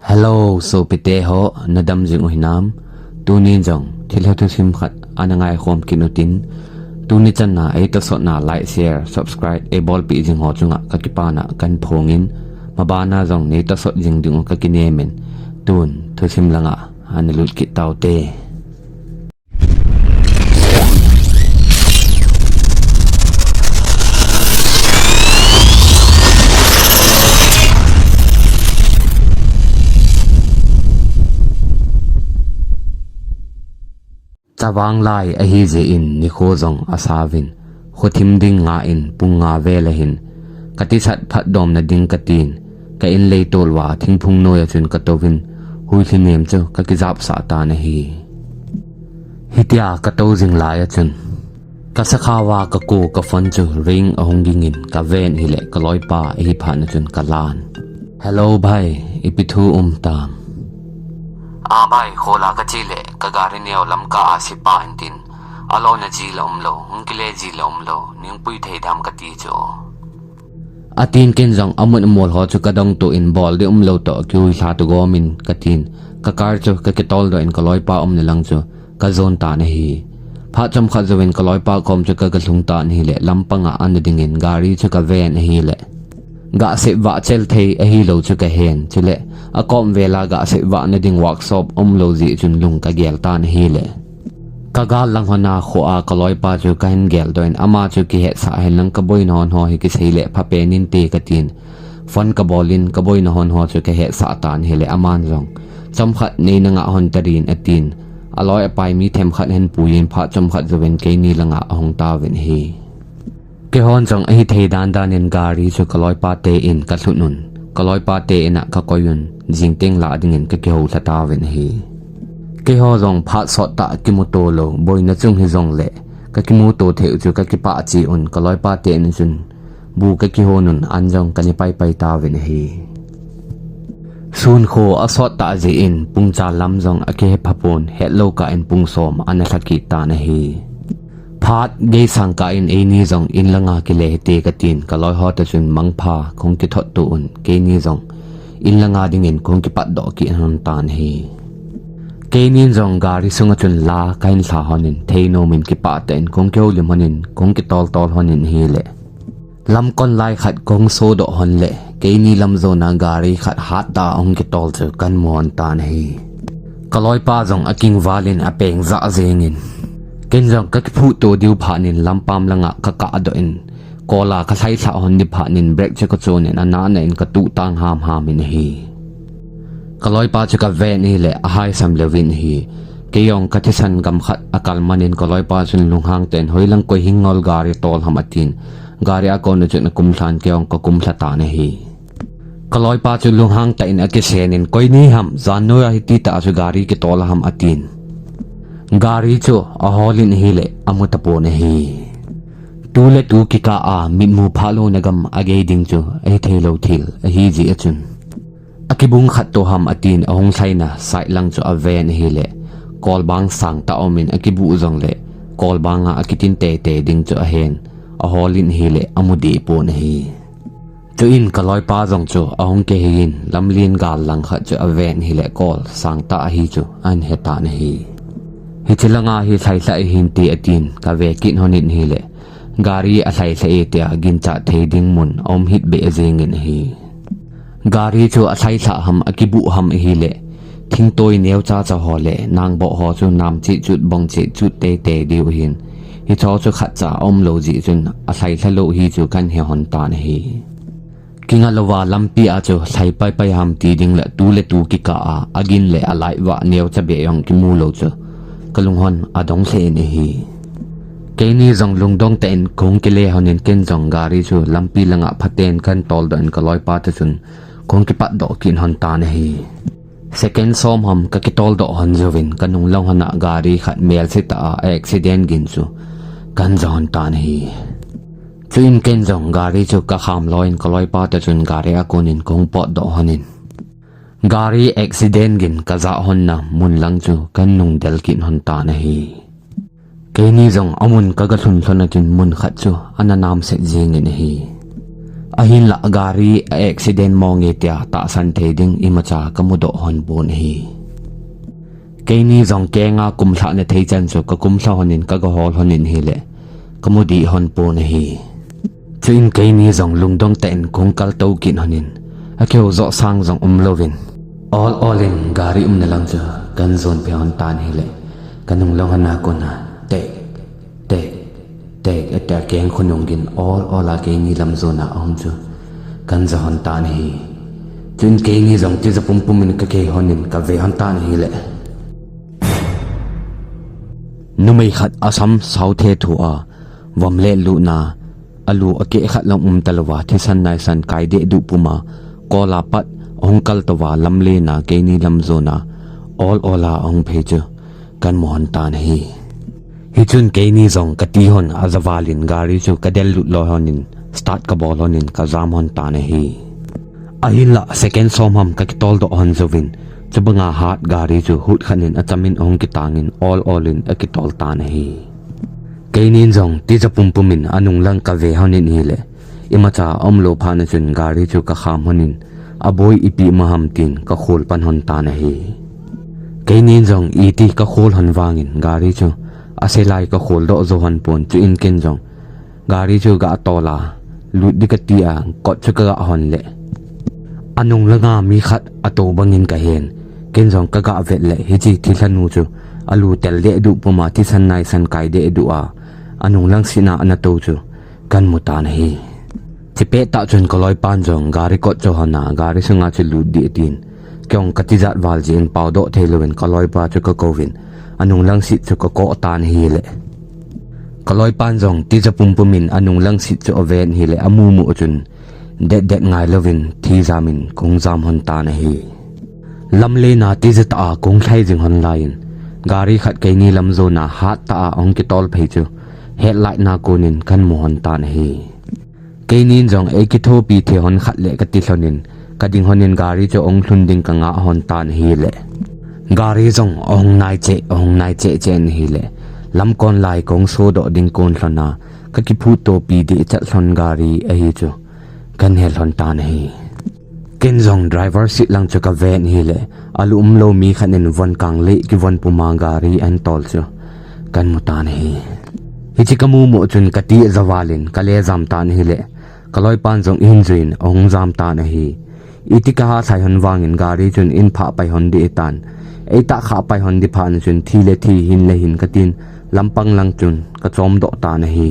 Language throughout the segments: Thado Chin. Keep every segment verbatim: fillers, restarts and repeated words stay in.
Hello, sopite ho, nadam jing u hinam? Tunin jong thilha thusim khat ana ngaikhom kit utin, tuni channa ei tosotna like, share, subscribe ei bolpeh jing ho chunga kakipana kahin phongin, mabana jong nei tosot jing dingu kakinem in, tun thusim langa ana lut kit taute. Chavang lai ahijeh in nikho jong asauvin, khothim ding ngah in pung nga vel ahin, katisat phatdomna ding katin, ka in leitol uva thingphung noiya chun katouvin, huilhinem chu kakijapsah tan ahi. Hitia katou jing laiya chun, kasakhao a kako ka phone chu ring ahung gingin kaven ahile kaloipa ahi phatna chun kalan. Hello bhai, ipi thu umtam? A bhai, khola kache le kagari neo lamkah a sepa intin, alona ji la umlou, hung kile ji la umlou, neipui thei dem kati chu. Atin ken jong amut amol ho chu kadongtoh in bol ding umlou toh kihuilha toh gomin katin, ka car chu kakitoldoh in kaloipa umna lang chu kajon tan ahi. Phat chomkhat jouvin kaloipa kom chu kagalhung tan ahile lampanga ana dingin gari chu kaven ahile, gahsep vah chel thei ahilou chu kahen, chule akom vela gahsep vahna ding workshop umlou jeh chun lung kagel tan ahile, kagal lang hon a kho a kaloipa chu kahin geldoh in ama chu kihetsah henlang kaboina hon ho hi kisei le phapen inte katin, phone kabolin kaboina hon ho chu kahetsah tan ahile aman jong, chomkhat neina ngah hon tadin atin, aloi apai mi themkhat ahin puiyin phat chomkhat jouvin keini langa ahung tauvin ahi. Keihon jong ahithei dandan in gari chu kaloipa te in kalhut un, kaloipa te in a kakoi un, jingteng lah dingin kakihou lha tauvin ahi. Keiho jong phat sottah kimuto lou, boina chung hijongle kakimuto thei u chu kakipah cheh un, kaloipa te in chun bu kakihon un an jong kane paipai tauvin ahi. Sun kho asottah jeh in pung cha lam jong akihe phapon, hetlou kah in pung som ana lha kit tan ahi. Phat geisang kah in eini jong in langa kile hite katin, kaloi ho toh chun mangpha kahung kithot to un, keini jong in langa dingin kahung kipatdoh kit hon tan ahi. Keinin jong gari sunga chun la kahin lha honin, theinom in kipah tah in kahung kihoulim honin, kahung kitol tol honin ahile, lamkon lai khat kahung sodoh hon le, keini lam jona gari khat hattah a hung kitol chu kahin mu hon tan ahi. Kaloipa jong akingval in apeng jah jengin, ken jong kakiphuhto diu phatnin lampam langa kakahdoh in, kol a kalhailhah hon ding phatnin brake chu kachon in anahna in katuh tang hamham in ahi. Kaloipa chu kaven ahile ahaisam leuvin ahi. Keijong kathisan gam khat akal manin kaloipa chun lunghang tah in hoilang koi hing ngol gari tol ham atin, gari a kona chun akumlhan, keijong kakumlha tan ahi. Kaloipa chu lunghang tah in akisenin, koi ni ham, jan noiya hititah a chu gari kitol ham atin, gari chu aholin ahile amu tapon ahi. Tu le tu kikah a mitmu phah louna gam agei ding chu ahithei lou thil ahijeh a chun, akibung khat to ham atin, ahung lhaina side lang chu aven ahile, kolbang sangtah a umin akibuh jongle kolbanga akitin teitei ding chu ahen, aholin ahile amu dehpon ahi. Chuin kaloipa jong chu ahung kiheiyin lamlen gal lang khat chu aven ahile kol sangtah ahi chu ahin hetan ahi. Hiche langa hi lhailhah hinte atin, kave kit honin ahile, gari alhailhah e tia ginchat thei ding mun aum hitbeh jengin ahi. Gari chu alhailhah ham akibuh ham ahile, thingtoi neocha cha ho le nangboh ho chu nam chehchut bong chehchut teitei diu ahin, hicheho chu khatcha aumlou jeh chun alhailhah lou hi chu kahin he hon tan ahi. Kinga louva lampi a chu lhai paipai ham ti ding le tu le tu kikah a agin le alight vah neocha beh jong kimu lou chu kalunghon adong lheh in ahi. Keini jong lungdong tah in kahung kile honin ken jong gari chu lampi langa phaten kahin toldoh in kaloipa toh chun kahung kipatdoh kit hon tan ahi. Second som ham kakitoldoh hon jouvin kanung lang hon a gari khat melsetah a accident gin chu kahin ja hon tan ahi. Chuin ken jong gari chu kakham loiyin kaloipa toh chun gari a konin kahung potdoh honin, gari accident gin kajah honna mun lang chu kahin nungdel kit hon tan ahi. Keini jong amun kagalhun lhon a chun mun khat chu ana namset jengin ahi. Ahinlah gari a accident mong e tia tahsan thei ding imacha ka mudoh hon pon ahi. Keini jong kenga kumlhah na thei chan chu ka kumlha honin ka gahol honin hileh ka mudih hon pon ahi. Chuin keini jong lungdong tah in kong kal to kit honin a keu jo sang jong um louvin ol ol in gari umna lang chu kan jon phe hon tan hileh ka nung long hana kona tek tek tek atia keng khonung gin ol ol a keini lam jona ahung chu kan ja hon tan ahi. Chuin keini jong tija pumpum in ka kei honin ka ve hon tan ahileh numei khat asam sao the thu a vom le luna alu akeh khat long um talouva thisan naisan kai deh duh puma kola pat ahung kal touva lamlena keini lam jona ol ol a ahung phei chu kan mu hon tan ahi. Hichun keini jong ka ti hon ajavalin gari chu ka del lut loi honin start ka bol honin ka jam hon tan ahi. Ahinlah second som ham ka kitol doh hon jouvin chubanga hat gari chu hut khat in achamin ahung kitangin ol ol in akitol tan ahi. Keinin jong tija pumpum in anung lang ka ve honin hileh imacha aum lou phat na chun gari chu ka kham honin aboi ipi ma ham tin ka khol pan hon tan ahi. Keinin jong iti ka khol hon vangin gari chu aselai ka khol doh jo hon pon chuin ken jong gari chu ga tol a lut di ka ti a kot chu ka ga hon leh anung langa mi khat ato bangin ka hen. Ken jong ka ga vet leh hichi thilhanu chu alu tel deh duh puma thisan naisan kai deh duh a anung lang sina ana to chu kan mu tan ahi. Chipet tah chun ka loipan jong gari kot chu hon a gari sunga chu lut di atin. Kei jong ka tijat val jeh in pao doh thei louvin ka loipa chu ka kouvin anung lang sit chu ka koh tan ahileh ka loipan jong tija pumpum in anung lang sit chu aven hileh amu mu chun det det ngai louvin thi jam in kong jam hon tan ahi. Lamlena tija tah a kong lhai jing hon laiyin gari khat keini lam jona hat tah a ahung kitol phei chu headlight na konin kan mu hon tan ahi. Keinin jong ei kithopi thei hon khat leh ka ti lhonin ka ding honin gari chu ahung lhun ding ka ngah hon tan ahileh gari jong ahung nai cheh ahung nai cheh cheh in ahileh lamkon lai kong so doh ding kon lhon a ka kiphut topi deh chat lhon gari ahi chu kan he lhon tan ahi. Ken jong driver seat lang chu ka ven hileh alu um lou mi khat in von kang leh kivon puma gari ahin tol chu kan mu tan ahi. Hichi ka mu mu chun ka ti ajavalin ka le jam tan ahileh ka loipan jong in juin ahung jam tan ahi. Iti ka ha thai hon vangin gari chun in phah pai hon di ahitan. Ei tah khah pai hon di phat na chun thi le thi hin le hin ka tin lampang lang chun ka chom doh tan ahi.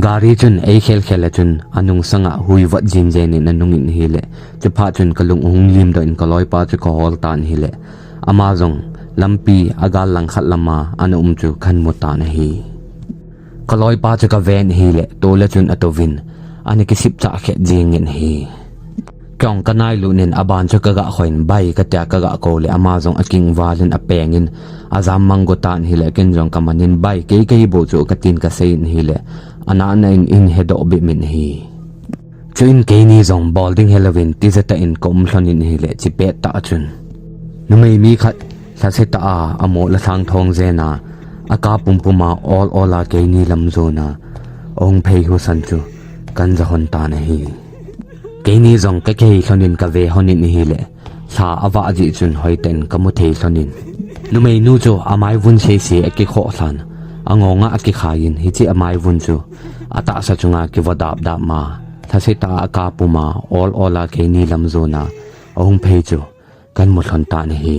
Gari chun ei khel khel a chun anung sanga hui vat jin jen in anung in ahileh chuphat chun ka lung ahung lim doh in ka loipa chu ka hol tan ahileh ama jong lampi agal lang khat lama ana um chu kan mu tan ahi. Ka loipa chu ka ven ahileh tole chun atouvin ana kisip chah khet jingin ahi. Kei jong ka nai lut in aban chu ka ga khoin bai ka tia ka ga kou leh ama jong aking valin apengin ajam mang go tan ahileh ken jong ka manin bai kei kei bou chu ka tin ka seiyin ahileh ana ana in in he doh bep min ahi. Chuin keini jong bol ding helouvin tija tah in ka um lhonin ahileh chipet tah chun numei mi khat lhase tah a amol a thang thong jena aka pumpum a ol ol a keini lam jona ahung phei husan chu kan ja hon tan ahi. Keini jong ka kei lhonin ka ve honin ahileh lha avah jeh chun hoiten ka mu thei lhonin numeinu chu amai vun seise akikhoh lhan angonga akikhaiyin hichi amai vun chu atahsa chunga kivo dap dap ma lhase tah a aka puma ol ol a keini lam jona ahung phei chu kan mu lhon tan ahi.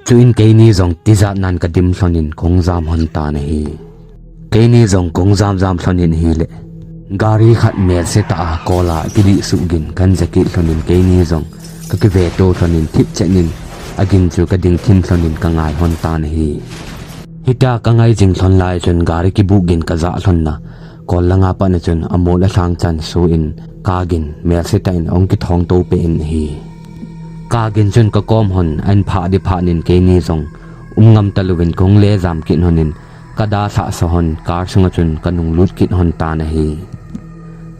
Chuin keini jong tijat nan ka dim lhonin kong jam hon tan ahi. Keini jong kong jam jam lhonin ahileh gari khat melse tah a kola kidih suh gin kan ja kit lhonin keini jong ka kive to lhonin thip chenin agin chu ka ding thim lhonin ka ngai hon tan ahi. Hitia ka ngai jing lhon lai chun gari kibuk gin ka jah lhon na kol langa pat na chun amol a thang chan suin ka gin melse tah in ahung kithong to peh in ahi. Ka gin chun ka kom hon ahin phah di phat nin keini jong um ngam talouvin kong le jam kit honin ka dalhah sa hon car sunga chun ka nung lut kit hon tan ahi.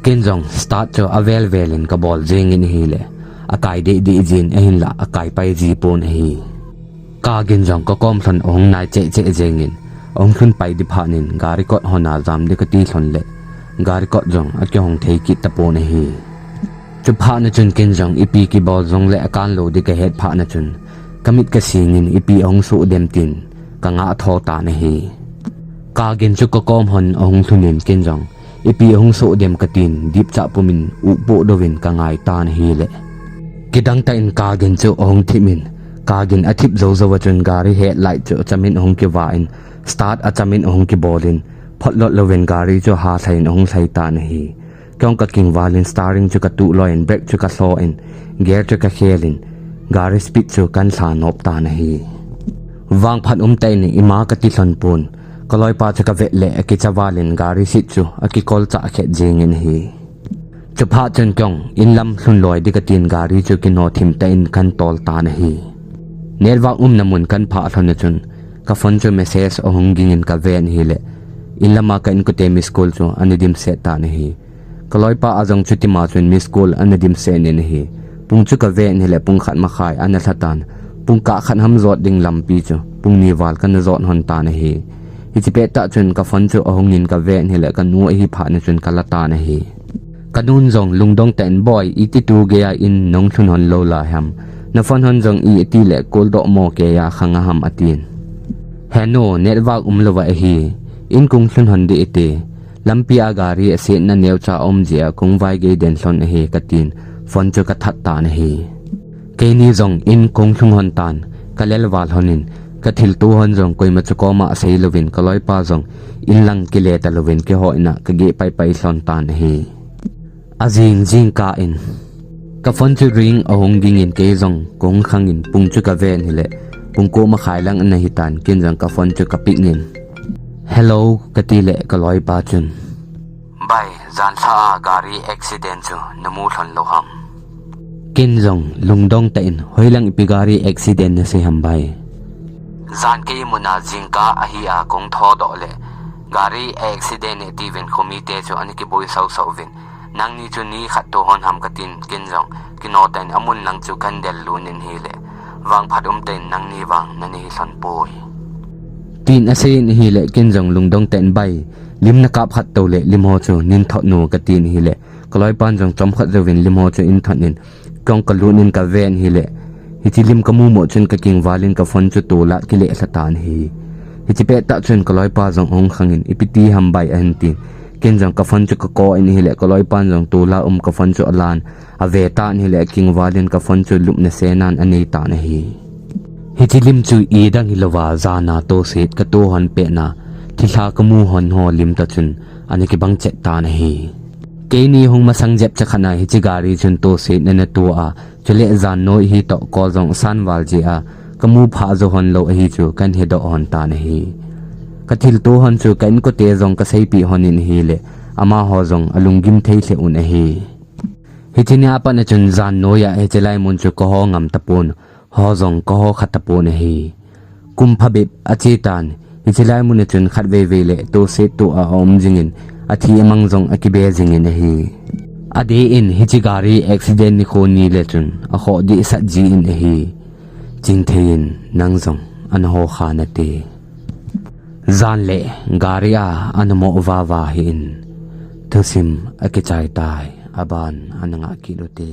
Ken jong start chu avel vel in ka bol jingin ahileh akai deh deh jin ahinlah akai pai ji pon ahi. Ka gin jong ka kom lhon ahung nai cheh cheh jingin ahung lhun pai di phat nin gari kot hon a jam di ka ti lhon leh gari kot jong akihong thei kit tapon ahi. Chuphat na chun ken jong ipi kibol jongle akan lou ding kahet phat na chun, kamit kasing in ipi ahung soh dem tin kangah tho tan ahi. Kagin chu kakom hon ahung lhun in ken jong ipi ahung soh dem katin dipcha pum in upoh doh in kangai tan ahile, kidang tah in kagin chu ahung thip in, kagin athip jou jou a chun gari headlight chu achamin ahung kivah in, start achamin ahung kibol in, photlot lou in gari chu halhai in ahung lhai tan ahi. Kei jong kakingval in steering chu katuh loi in, brake chu kalho in, gear chu kakhel in, gari speed chu kahin lha nop tan ahi. Vangphat umtah in ima kati lhon pon, kaloipa chu kavet le akicha val in gari seat chu akikol chah khet jeng in ahi. Chuphat chun kei jong inlam lhun loi ding katin gari chu kino thim tah in kahin tol tan ahi. Network umna mun kahin phah lhon a chun, kaphone chu message ahung ging in kaven ahile, inlama ka inkote missed call chu ana dimset tan ahi. Kaloipa a jong chutima chun missed call ana dimset in ahi. Pung chu kaven ahile pung khat makhai ana lha tan. Pung kah khat ham jot ding lampi chu pung ni val kana jot hon tan ahi. Hiche pettah chun kaphone chu ahung in kaven ahile kanu ahi phat na chun kala tan ahi. Kanun jong lungdong tah in, "Boi, iti tu geiya in nahung lhun hon lou lai ham? Naphone hon jong iti le call doh mo keiya khang a ham?" atin. "Henu, network umlou va ahi, in kahung lhun hon ding iti. Lampi a gari asetna neocha aum jeh a kahung vaigei den lhon ahi," katin, phone chu kathat tan ahi. Keini jong in kahung lhung hon tan, kalel val hon in, kathilto hon jong koima chu koma asei louvin, kaloipa jong inlang kile talouvin, keiho in a kageh paipai lhon tan ahi. Ajing jingkah in, kaphone chu ring ahung ging in, kei jong kahung khang in, pung chu kaven ahile, pung ko makhai lang ana hitan, ken jong kaphone chu kapick in, "Hello," kati le kaloipa chun, "Bai, janlha a gari accident chu namu lhon lou ham?" Ken jong lungdong tah in, "Hoilang ipi gari accident nasei ham bai?" "Jan kei muna jingkah ahi a kahung thodoh le, gari accident e tiuvin khomite chu ana kiboi sausau uvin, nangni chu nikhat tou hon ham?" katin, ken jong kino tah in amun lang chu kahin del lut in ahile, "Vangphat umtah in nangni vang nana hi lhon poi," tin asei in ahile, ken jong lungdong tah in, "Bai, lim nakap khat tou le lim ho chu nein thot un," katin ahile, kaloipan jong chomkhat jouvin lim ho chu ahin thot in, kei jong kalut in kaven ahile, hiche lim kamu mo chun kakingval in kaphone chu tol a kile lha tan ahi. Hiche pettah chun kaloipa jong ahung khang in, "Ipi ti ham bai?" ahin tin, ken jong kaphone chu kako in ahile, kaloipan jong tol a um kaphone chu alan, ave tan ahile, akingval in kaphone chu lupna senan anei tan ahi. Hiche lim chu idang hilouva, jana toset kato hon pet na, thilha kamu hon ho lim toh chun ana kibang chet tan ahi. Keini hung masang jep chakhat na hiche gari chun tosetna ana to a, chule jan noi hi toh call jong asan val jeh a, kamu phah jou hon lou ahi chu kahin hedoh hon tan ahi. Kathilto hon chu ka inkote jong kaseipeh hon in ahile, amaho jong alunggim thei lheh un ahi. Hiche nia pat na chun jan noi a hiche lai mun chu kaho ngam tapon, ho jong kaho kha tapon ahi. Kum phabep ache tan, hiche lai mun a chun khatvei vei le toset to a aum jing in, athi amang jong akibe jing in ahi. Adeh in hiche gari accident nikho ni le chun akhoh dehset ji in ahi. Chingthei in nang jong ana ho kha nate. Jan le gari a ana mo vava hih in, thusim akichai tai, aban ana ngah kit ute.